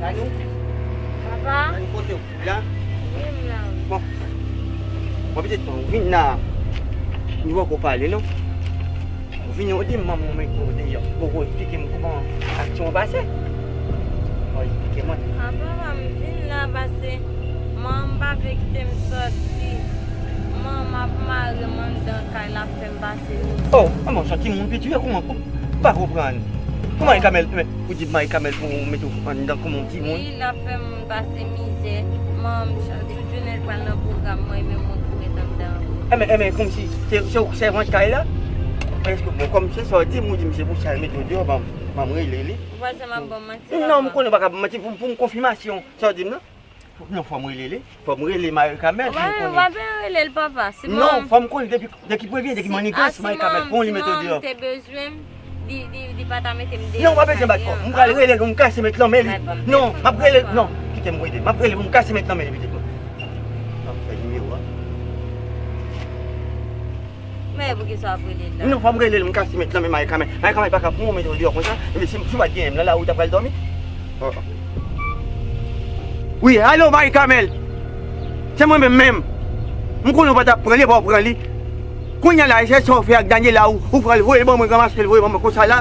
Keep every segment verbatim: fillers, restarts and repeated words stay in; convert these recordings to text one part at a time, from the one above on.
Dani? Papa? Dani, kote w la? Wi, m la. Bon. Bon, pitit mwen, ou vin la. Nou poko pale, non? Ou vin, ou di m manman w mete w deyò. Poko eksplike m kòman aksyon an pase. Bon, eksplike mwen. A, papa, m vin la pase manman m pa vle kite m sòti. Manman m ap mare m anndan kay la, ap fè m pase mizè. Oh, manman w se yon timoun piti, kòman, kòman, m pa konprann. Kòman Marie Carmelle, men, ou di Marie Carmelle pou mete w anndan kòman yon timoun? Wi, l ap fè m pase mizè. Manman m chak tout jounen l pral nan pwogram, mwen menm mwen pou ret anndan. Enben, enben, kòmsi se, se ou k sèvant kay la? Èske, bon, kòm se sa w di m, ou di m se pou sa l mete w deyò, ban m, ban m rele li. Ou panse m ap ba w manti, papa? Non, m konnen w pa ka ban m manti, pou, pou m konfimasyon sa w di m nan. Non, fò m rele li. Fò m rele Marie Carmelle pou m konnen. Ou pa, ou pa bezwen rele l, papa. Non, fò m konnen depi, depi premye, depi mannigans, Marie Carmelle, pou li mete w deyò. Si manman m te bezwen m, li, li, li pa ta mete m deyò. Non, w pa bezwen bat kò. M pral rele l, m kase met nan men li. Non, m ap rele l, non, kite m rele. M ap rele l, m kase met nan men li, pitit mwen. M ap fè nimewo a. Men poukisa w ap rele l la? Non, fò m rele l, m kase met nan men Marie Carmelle. Marie Carmelle pa ka pran w mete w deyò konsa. Epi si, si w pa t genyen m nan lari, ou ta pral dòmi? Oh. Wi, alo, Marie Carmelle. Se mwen menm menm. M konnen w pa t ap pran li, epa w pran li. Kounye a la, se sa w fè ak Daniela, ou, ou pran l voye ban mwen, ranmase l voye ban mwen konsa la.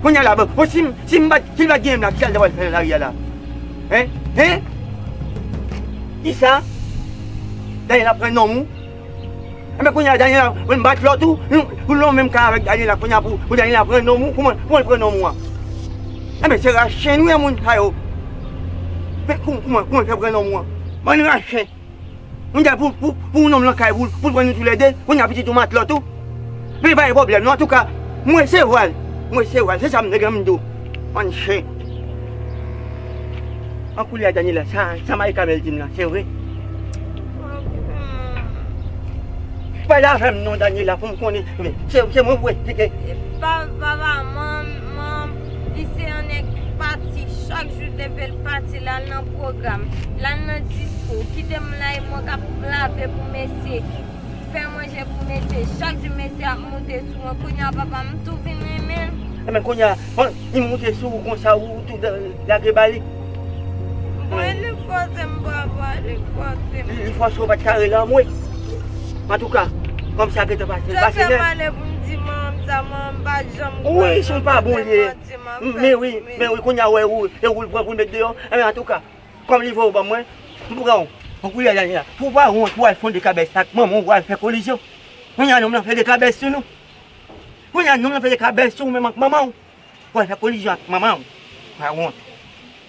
Kounye a la, bon, si m, si m pa t, si l pa t genyen m la, kisa l ta pral fè nan lari a la? Hein? Hein? Kisa? Daniela pran nonm ou? Enben, kounye a, Daniela, pou l bat lòt ou, pou l nan menm kay avèk Daniela, kounye a, pou, pou Daniela pran nonm ou, kouman, kouman l pran nonm ou an? Enben, se rachen wi, moun sa yo. Men, kouman, kouman, kouman l fè pran nonm ou an? Bann rachen. Moun sa pou, pou, pou yon nonm nan kay, pou, pou l pran nou toulède, kounye a, pitit ou matlòt ou. Men pa gen pwoblèm, non, antouka, m resevwa l. M resevwa l, se sa m te gen m di w. Bann chen. An koulye a, Daniela, sa, sa Marie Carmelle di m lan, se vre? Pale avè m non, Daniela, pou m konnen. Se, se mwen pou eksplike. Pa, papa, manman, li se yon nèg pati, chak jou leve l pati, l al nan pwogram, l al nan disko, kite m la e mwen k ap lave pou mesye. Fè manje pou mesye. Chak jou mesye ap moute sou mwen. Kounye a, papa, m tou vin renmen l. Enben, kounye a, bon, li moute sou ou konsa, ou tou lage ba li. Mwen, li fòse m, papa, li fòse m. Li, li fòse w pa t ka rele anmwe. Antouka, kòm sa gentan pase, l pase nèt. Sa fè m ale pou m di manman m sa, manman m pa janm kwè. Wi, se yon pa bon li ye. Men wi, men wi, kounye a, wè, ou, e ou l pran pou l met deyò. Enben, antouka, kòm li voye w ban mwen, m pran w. An koulye a, Daniela, pou w pa wont, pou w al fè dekabès ak manman w, w al fè kolizyon. Kounye a, nonm nan fè dekabès sou nou. Kounye a, nonm nan fè dekabès sou ou menm ak manman w. W al fè kolizyon ak manman w. Pa wont.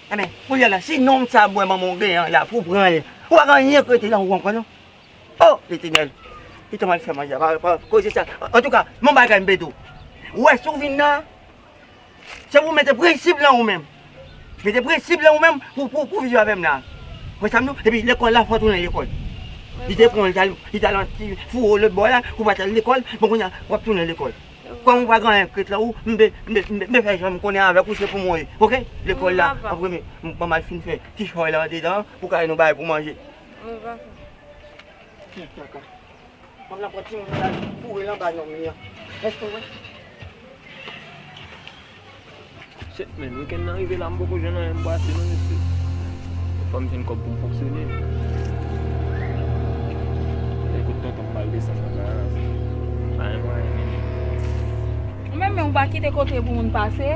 Enben, kounye a la, si nonm sa bwè manman w genyen an la, pou w pran l, ou pa gen anyen k rete nan ou ankò, non. Oh, Letènèl! Li te mal fè manje, pa, pa, koze sa. Antouka, men yon bagay m pe di w. Ou wè, si w vin la, se pou w mete prensip nan ou menm. Mete prensip nan ou menm pou, pou, pou viv avè m la. Wè sa m di w? Epi lekòl la, fò w tounen lekòl. Li te pran, li t al, li t al foure w lòt bò la, pou w pa t al lekòl, bon, kounye a, w ap tounen lekòl. Kòm ou pa gen anyen krèt la, ou, m pe, m pe, m pe, m pe fè jan m konnen avèk ou, se pou mwen, oke? Lekòl la, ap reme, m, m al fin fè ti chòy la andedan, pou kay nou bay pou manje. Wi, papa. Kaka. Kòm nan pran timoun nan, foure l anba nonm li an. Èske w wè? Shit, man, weekend nan rive la, m poko jwenn anyen m brase non, mesye. Fò m jwenn kòb pou m fonksyone. Ekout, tonton, m pral desann nan kay la. Pa gen mwayen, man. Ou menm, men ou pa kite kote pou moun pase?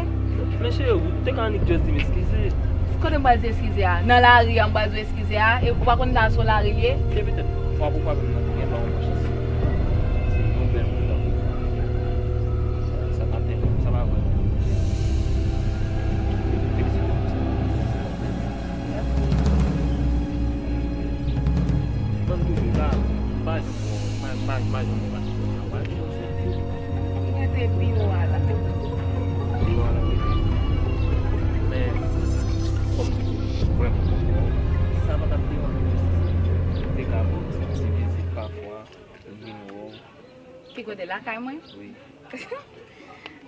Men cheri, ou te ka annik just di m eskize. Kote m pral di eskize a? Nan lari a, m pral di w eskize a? E ou pa konn ta sou lari l ye? Se petèt fwa pou fwa menm nan te gen ba w yon chans. Se yon bèl moun tankou w. Sa, sa pa tèt, sa pa vre. Felisite w. Ban m toujou la, m pa janm wè w, m pa, m pa, m pa janm wè w pase kote sa, w pa janm wè w. Ou rete biwo a la. Biwo a la, wi. Men, kòm vrèman m poko wè w, sa pa t ap deranje w si se te ka ba w ti, ti vizit pafwa, vin wè w. Ki kote? Lakay mwen? Wi.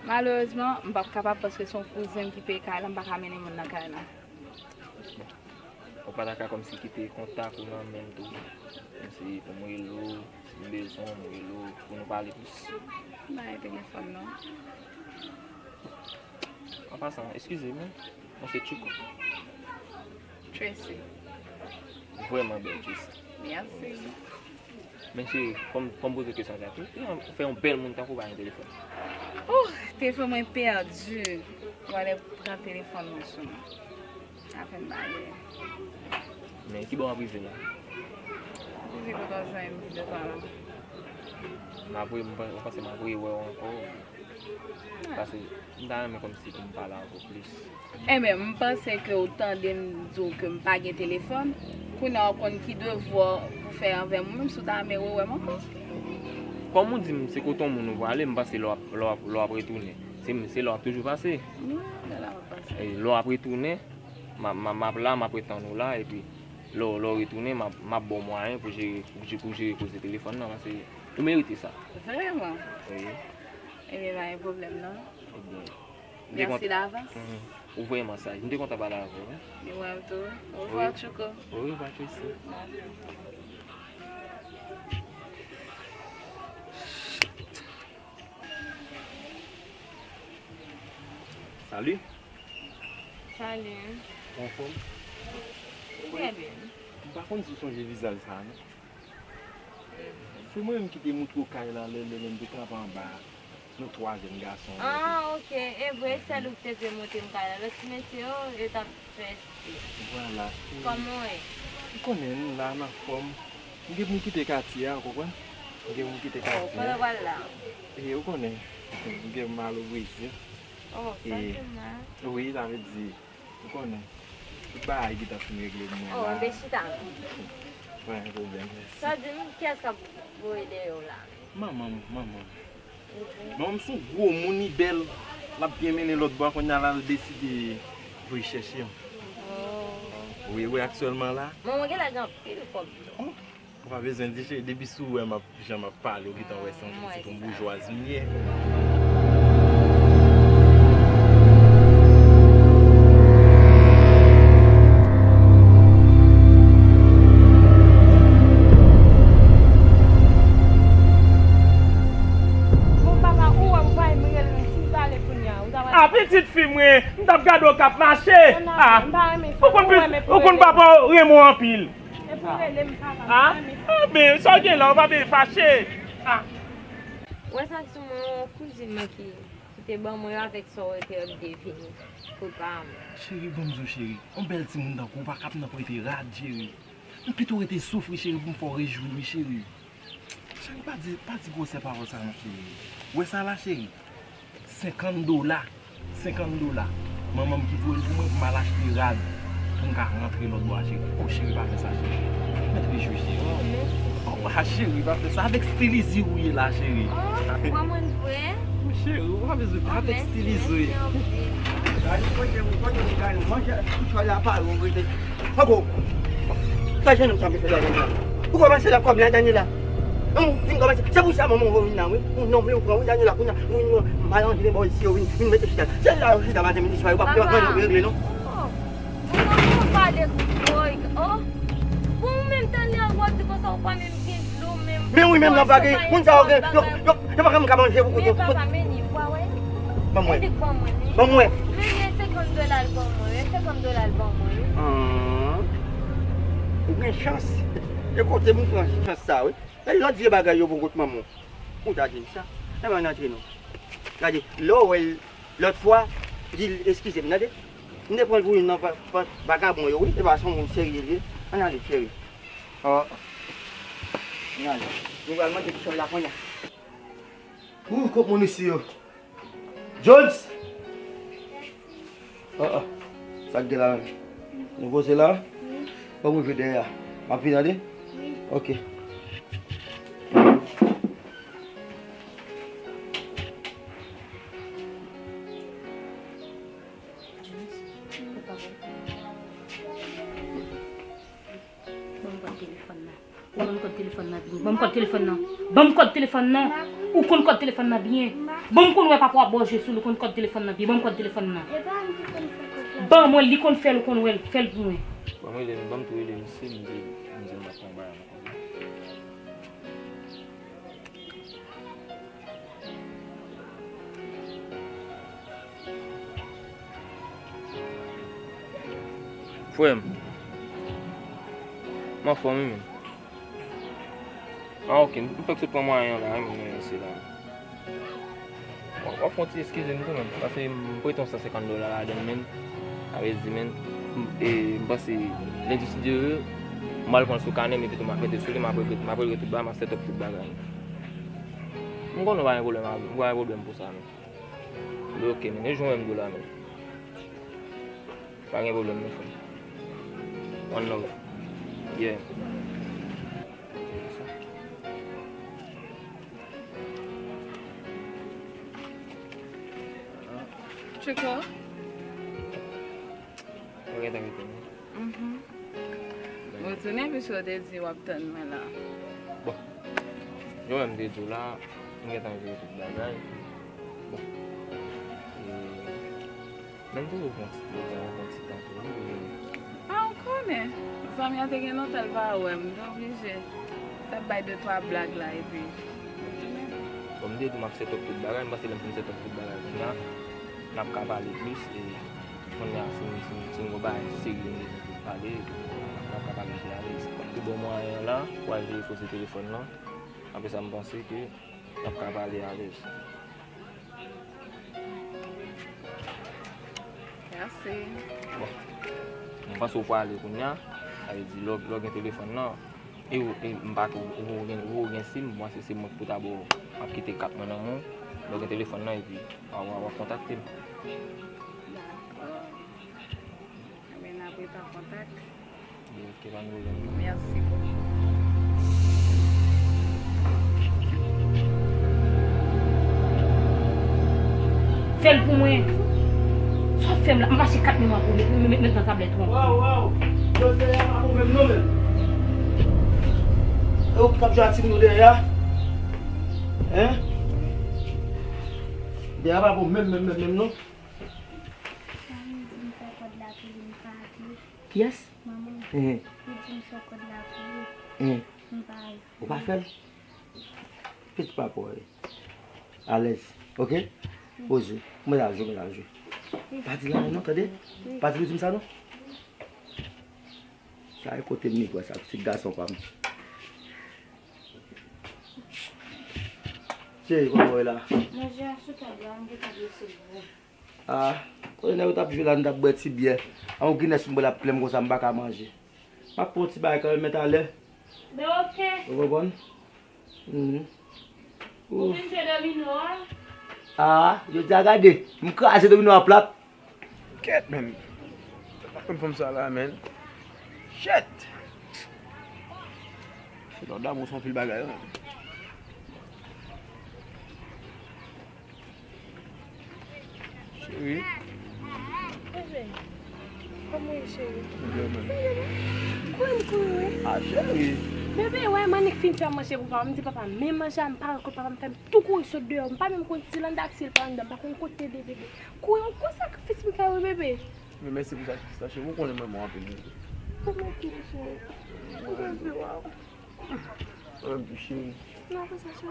Malerezman, m p ap kapab paske se yon kouzen m ki peye kay la, m pa ka mennen moun nan kay la. Ou pa ta ka kòmsi kite kontak ou nan men m tou? Kòmsi pou m rele w, si m bezwen w, m rele w, pou nou pale plis. M pa gen telefòn non. An pasan, eskize m, mwen se Tchouko. Tracy. Vrèman bèl, Tracy. Mèsi. Men cheri, fò m, fò m poze w kesyon sa tou. Kijan w fè yon bèl moun tankou w pa gen telefòn? Oh, telefòn mwen pèdi. Vòlè pran telefòn mwen sou mwen. Sa fè m pa gen. Men kibò w ap rive la? M rive kote w jwenn m ki dotan la. M ap re-, m pa-, m panse m ap rewè w ankò. Paske m ta renmen kòmsi pou m pale avè w plis. Enben, m panse ke w tande m di w ke m pa gen telefòn. Kounye a w konn ki devwa w pou fè anvè mwen menm si w ta renmen rewè m ankò. Kòm ou di m se kote yon moun ou prale, m panse lè w ap, lè w ap, lè w ap retounen. Se, se lè w ap toujou pase. Wi, lè w ap pase. E lè w ap retounen, m ap, m ap, m ap la, m ap ret tann ou la, epi lè w, lè w retounen, m ap, m ap ba w mwayen pou jere, pou jere, pou jere koze telefòn nan, paske ou merite sa. Vrèman? Wi. Ebyen, pa gen pwoblèm non. Ebyen, m te kont-, mèsi davans. Mhm. Ou vrèman saj. M te kontan pale avè w, wi. Mwen tou. Orevwa, Tchouko. Orevwa, Tracy. Bye. Salut. Salut. Ou anfòm? Trè byen. M pa konn si w sonje vizaj sa a, non. Se mwen menm ki te moutre w kay la lè, lè, lè m te kanpe anba a. Nou twa jèn gason. Ah, ok. E vre, sèl ou ki te dwe montre m kay la. Lòt ti mesye yo, yo t ap fè estil. Vwala. Kòman w ye? Ou konnen, m la, m anfòm. M gen pou m kite katye a, ou konprann? M gen pou m kite katye a. Oh, kote w pral la? E, ou konnen, m gen pou m al o Brezil. Oh, sa fè mal. Wi, sa vle di, ou konnen, tout bagay gentan fin regle pou mwen la. Oh, m te chita non. Pa gen pwoblèm, mèsi. Sa di m, kiyès k ap voye dèyè w la? Manman m, manman m. Manman m se yon gwo moun, li bèl, l ap byen mennen lòt bò a, kounye a l al deside voye chèche m. Oh. Wi, wi, aktyèlman la. Manman w genlè gen anpil kòb tou. Oh, ou pa bezwen di, cheri, depi si w wè m ap, jan m ap pale, ou gentan wè se yon, se yon boujwaz m ye. Bon, papa, ou wè m pa menm rele, si m t ale kounye a, ou ta pral... Ah, pitit fi mwen, m t ap gade w k ap mache. Ah, m pa renmen sa. Ou konn, ou konn papa w renmen w anpil. Epi w rele m papa, m pa renmen sa. Ah, ben, sa w gen la, ou pa bezwen fache. Ah. Wè sa k sou mwen, yon kouzin mwen ki, ki te ban mwen yo avèk sa w te ap devine pou pa mwen. Cheri, ban m di w, cheri, yon bèl timoun tankou w pa ka ap nan rete rad, cheri. M pito rete soufri, cheri, pou m fè w rejwi, wi, cheri. Cheri, pa di, pa di gwosè pawòl sa non, cheri. Ou wè sa la, cheri? Senkant dola. Senkant dola. Manman m ki voye l pou mwen pou m al achte rad pou m ka rantre lòt bò a, cheri. Oh, cheri, pa fè sa, cheri. Mèt rejwi, cheri. Oh, mèsi. Oh, ah, cheri, pa fè sa. Avèk stilizi ou ye la, cheri. Oh, ou konprann vre? Cheri, ou pa bezwen avèk stilizi ou ye. Gade kote ou, kote ou gade manje, tout sa la pa ou rete. Poko. Sa jennonm sa vle fè la jennonm sa? Ou kòmanse la kòb la, Daniela. Ou fin kòmanse. Se pou sa manman ou vin la, wi. Ou non, vle ou pran, wi, Daniela, kounye a, ou vin malanje ba w isi, ou vin, vin mete chita. Se la, chita maten, midi, swa, ou pa, ou pa gen anyen regle, non. Mwen, mwen pale, woy, oh. Bon, ou menm, Daniel, ou di konsa, ou pa menm gen dlo, menm. Men wi, menm nan bagay, moun sa yo gen, yo, yo, yo pa menm ka manje pou kote. Men papa, men li, ou pa wè? Ban mwen. Epi ban mwen, wi. Ban mwen. Men li, senkant dola l ban mwen, wi, senkant dola l ban mwen, wi. Ah. Ou gen chans. E kote m pran chans sa, wi. E lòt vye bagay yo pou kout manman w. Ou ta di m sa. Epa n antre non. Gade, lè w wè l lòt fwa, di l eskize m, tande? M te pran l pou youn nan va-, va-, vagabon yo, wi. Epa se yon moun serye l ye. Ann ale, cheri. Oh. Ann ale. Nou pral mande ti chòl la kounye a. Ou, kot moun isi yo? Jones! Ah, ah. Sa k gen la menm? Nou poze la? Wi. Ban m rive dèyè a. M ap vin, tande? Wi. Ok. Ban m kòd telefòn nan. Ou konn kòd telefòn nan byen. Ban m kòd telefòn nan. Ban m kòd telefòn nan. Ou konn kòd telefòn nan byen. Bon, m konn wè papa w ap bò je sou li, ou konn kòd telefòn nan byen. Ban m kòd telefòn nan. Ban mwen, li konn fè l, ou konn wè l. Fè l pou mwen. Ban m rele l, ban m tou rele misye, m di, m di l m ap pran bagay mwen konn. Frè m, m anfòm wi menm. Ah, ok, m fèk sot pran mwayen an la, wi, mwen isi la. W ap, w ap fè yon ti eskize m tou menm, paske m prete yon san senkant dola ladan l menm. Sa vle di menm, m, e, m panse lendi si Dye vle, m al pran l sou kanè m epi tou m ap mete sou li, m ap regle, m ap regle tout bagay, m ap set up tout bagay. M konnen w pa gen pwoblèm avè m, m pa gen pwoblèm pou sa menm. Bloke men, e jwenn m dola men. Pa gen pwoblèm non frè. One love. Yeah. Chico? Ou gentan rete non? Mhm. Ou tounen piske w te di w ap tann mwen la. Bon. Jan m te di w la, m gentan jere tout bagay. Bon. E, men m toujou pran ti, pran ti tan tou wi. A, ou konnen. Zanmi an te gen lontan l pa wè m, m te oblije t ap bay de twa blag la epi. Bon, m te di w m ap set up tout bagay, m panse lè m fin set up tout bagay kounye a, n ap ka pale plis, e kounye a si, si, si n gen yon bagay serye n bezwen pale, n ap ka pale pi alèz. Pi bon mwayen an la, w al veye poze telefòn nan. Apre sa, m panse ke n ap ka pale alèz. Mèsi. Bon. M panse w prale kounye a. Sa vle di, lè w, lè w gen telefòn nan, e w, e m pa, ou, ou gen, ou gen sim, m panse se mwen ki pou ta ba w, m ap kite kat mwen nan men w. Lè w gen telefòn nan, epi w a, w a, w a kontakte m. Dakò. Ebyen, n ap rete an kontak. Ok, pa gen pwoblèm. Mèsi bokou. Fè l pou mwen. Sa w ap fè m la? M mache kat men mwen pou met, met, met nan tablèt ou. Waw, waw. Yo, dèyè a pa bon menm non, menm. E ou ki t ap jwe a timoun yo dèyè a? Hein? Dèyè a pa bon menm, menm, menm, menm non. Manman di m fè kòd la pou li, m pa vle. Kiyès? Manman. Enhen. Li di m fè kòd la pou li. Enhen. M pa vle. Ou pa fè l? Pitit papa w ye. Alèz, ok? Poze. Mwen la jwe, mwen la jwe. Pa di l anyen non, tande? Pa di l ou di m sa non. Sa e kote m li kwè sa, pitit gason pa m. Cheri, kòman w ye la? Manje a sou tab la, m gentan deside. Ah, kote nèg yo t ap jwe la, nou t ap bwè ti byè. An yon Guinness m bwè l ap plen m konsa, m pa ka manje. M ap pran yon ti bagay kanmenm, men talè. Men oke. Ou konprann? Mhm. Ou fin jwe domino a? Ah, jodi a gade, m kraze domino a plat. Kèt, men. Pa konn fanm sa la, men. Shit! Se lòd damou, se yon pil bagay, wi. Cheri. Bebe, kòman w ye, cheri? Byen, men. Kouri m kouri, wi. Ah, cheri. Bebe, wè m annik fin fè manje pou papa m. M di papa m, men manje a, m pa wè kot papa m fè m tou kouri sot deyò. M pa menm konn si l anndan ak si l pa anndan. M pa konn kote l ye, bebe. Kouri, yon gwo sakrifis m fè wi, bebe. Men mèsi pou sakrifis la, cheri. Ou konnen m renmen w anpil, bebe. Ou menm tou, cheri. Mwen renmen w. Mwen menm tou, cheri.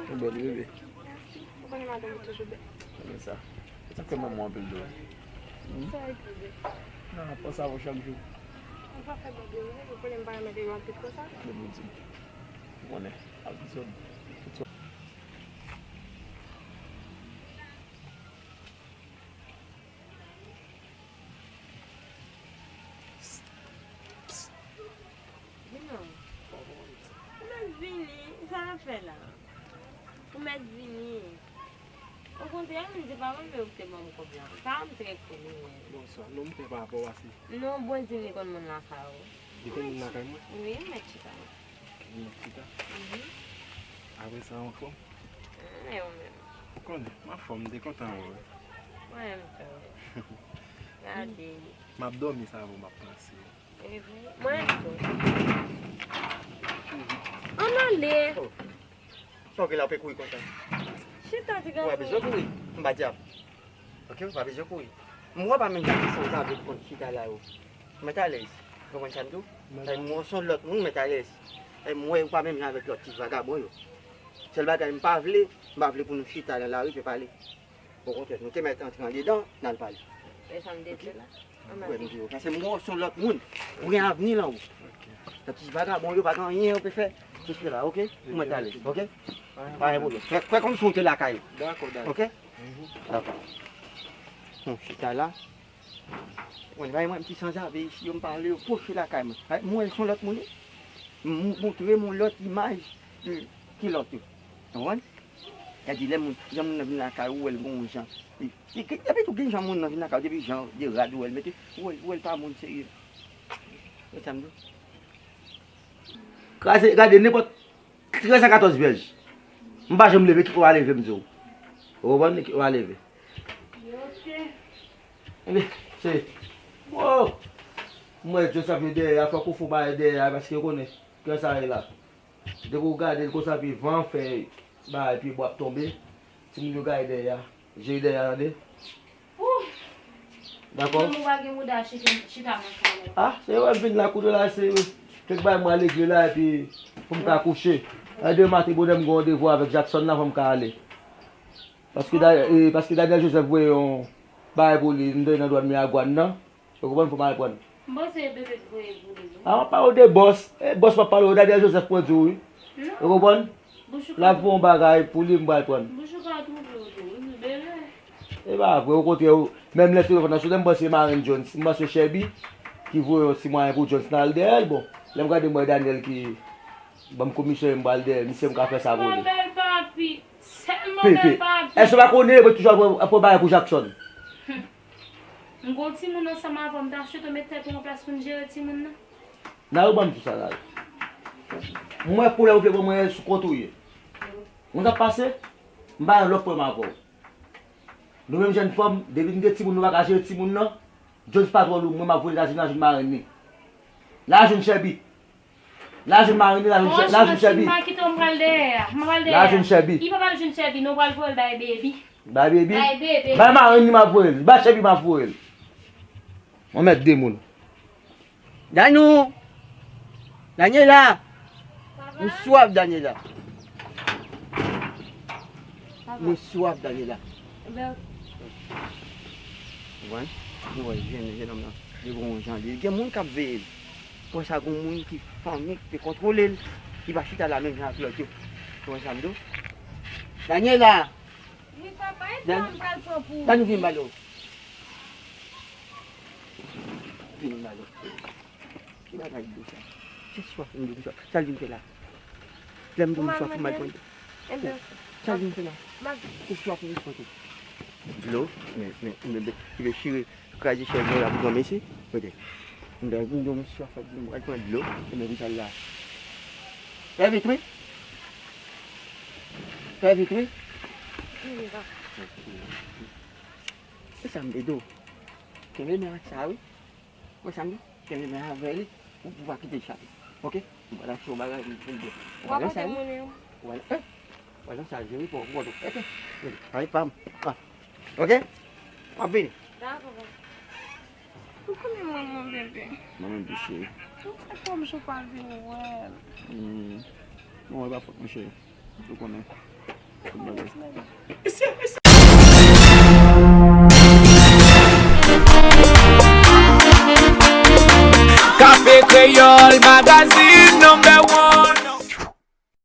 Ou bèl, bebe. Mèsi. Ou konnen madanm ou toujou bèl. Konnen sa. Se sa k fè m renmen w anpil tou. Hmm? Sa e bebe. Nan, panse avè w chak jou. Ou pa fè bebe, ou konnen m pa renmen bebe anpil konsa. Bebe, di m. Ou konnen. Ap di sòt. Vin non. Ou mèt vini, sa w ap fè la? Ou mèt vini. Okontrè, m di pa mwen menm ou te ban m kòb la. Pa m trè koni, men. Bonswa, non, m fè pa rapò a se. Non, Bondye li konn moun lakay ou. Li konn moun lakay mwen? Wi, m mèt chita la. Li mèt chita? Mhm. Apre sa, anfòm? Mwen menm. Ou konnen, m anfòm, m te kontan wè w. Mwen menm tou. Gade. M ap dòmi sa avè w, m ap panse. Mwen tou. Ann ale. Oh. Sa w gen la, w pe kouri konsa? Chita, ti gason. Ou pa bezwen kouri. M pa di a. Ok, ou pa bezwen kouri. M wè w pa menm jan ki sanzave pou konn chita la yo. Ou mèt alèz. Ou konprann sa m di w? Mwen se yon lòt moun, ou mèt alèz. E m wè ou pa menm jan avèk lòt ti vagabon yo. Sèl bagay m pa vle, m pa vle pou nou chita nan lari, pe pale. Okontrè, nou te mèt antre andedan, n al pale. E sa m te di la. Ann ale. Paske m wè w se yon lòt moun. Ou gen avni lan ou. Sa ti vagabon yo pa gen anyen yo pe fè. Se chita la, ok? Ou mèt alèz, ok? Pa gen pwoblèm. Fè, fè kòmsi w te lakay ou. Dakò, dakò. Ok? Mhm. Dakò. Bon, chita la. Mwen, bay mwen ti sanzave isi, yo m pale, yo pwoche lakay mwen. Ay, mwen, se yon lòt moun, wi. M montre m yon lòt imaj de kilòt yo. Konprann? Gade lè moun, jan moun nan vin lakay ou, ou wè l gon jan. Li, li, epi tou gen jan moun nan vin lakay ou, depi jan de rad ou wè l mete, ou wè l, ou wè l pa moun serye. Wè sa m di w? Kraze, gade nenpòt trèz a katòz vyèj. M pa janm leve, kite w a leve, m di w. Ou konprann? Kite w a leve. Ebyen, se, oh, m wè Joseph yo dèyè a, fòk ou fè yon bagay dèyè a, paske yo konnen kè sa ye la. Depi w gade l konsa, epi van fè bagay, pye bwa ap tonbe, timoun yo gaye dèyè a, jere dèyè a, tande? Ouh! Dakò? Ou menm ou pa gen mouda chita, chita nan kay ou. Ah, se wè m vin la kounye la, se kèk bagay m pral regle la, epi pou m ka kouche. A demen maten bonè m gen randevou avèk Jackson la, fò m ka ale. Paske Da-, e, paske Daniel Joseph voye yon bagay pou li, m te nan dwàn Miragwàn nan. Ou konprann, fò m al pran. M panse e bebe k voye pou li, non? Ah, m ap pale w de bòs. E bòs m ap pale w, Daniel Joseph pran di w, wi. Non. Ou konprann? L ap voye yon bagay pou li, m pral pran. Bouch ou ka twouble w tou, wi, bebe. E pa vre, okontrè, menm lè telefòn nan sone, m panse marenn Jones, m panse Sherby ki voye yon ti mwayen pou Jones nan al dèyè l, bon. Lè m gade m wè Daniel ki ban m komisyon, m pral dèyè misye, m ka fè sa pou li. Sèlman bèl papi. Sèlman bèl papi. Èske w pa konnen mwen toujou ap, ap pran bagay pou Jackson? M gon timoun ansanm avè w, m ta swete w met tèt ou an plas pou n jere timoun nan. Nayou, ban m di w sa, Nayou. Mwen, pwoblèm ou vle ban mwen sou kont ou ye. Ou konn sa k pase? M pa gen lòt pwoblèm avè w. Nou menm jèn fanm, depi n gen timoun, nou pa ka jere timoun nan. Jones pa twò lou, mwen m ap voye l Etazini, l al jwenn marenn li. L al jwenn Sherby. L al jwenn marenn li, l al jwenn Chè-, l al jwenn Sherby. Franchman, si m pa kite w, m pral dèyè a. M pral dèyè a. L al jwenn Sherby. Li pa pral jwenn Sherby, non, pral voye l bay baby. Bay baby? Bay baby. Bay marenn li m ap voye l. Bay Sherby m ap voye l. Mwen mèt de moun. Danou! Daniela! Papa? M swaf, Daniela. Papa? Mwen swaf, Daniela. Ebyen, ou konprann? Mwen wè jèn, jèn nonm nan, li gon jan li. Gen moun k ap veye l. Konsa, gon moun ki fanmi ki te kontwole l, ki pa chita la menm jan ak lòt yo. Ou konprann sa m di w? Daniela! Wi, papa, e tan m pral pran pou ou. Danou, vin m pale w. Vin m pale w. Ki bagay dlo sa? Se swaf m dlo, sa l vin fè la? Lè m di w m swaf, m al pran dlo. Sa l vin fè la? Ou swaf, ou vin pran dlo. Dlo? Men, men, men, men, li vle chire, kraze chèz mwen la pou granmesi. Kote? M di w m swaf, m al pran dlo. E men, m sa la. Fè vit, wi. Fè vit, wi. Se sa m te di w. Kenbe men ak sa, wi. Wè sa m di? Kenbe men avè li, ou, ou pa kite l chape. Ok? M pral achte yon bagay pou m, pou m bwè. Ou pa konte monnen an? Ou pa, eh? Ou pa nan sa jere pou ou konte. Ok? Rete. Travay pa m. Ah. Ok? M ap vini. Dakò, papa. Ou konnen mwen, mon bebe. Mwen menm tou, cheri. Ou fè kòmsi ou pa vin wè m. Hmm. Non, e pa fòt mwen, cheri. Ou konnen. Tout bagay. Kafe Kreyòl Magazine, number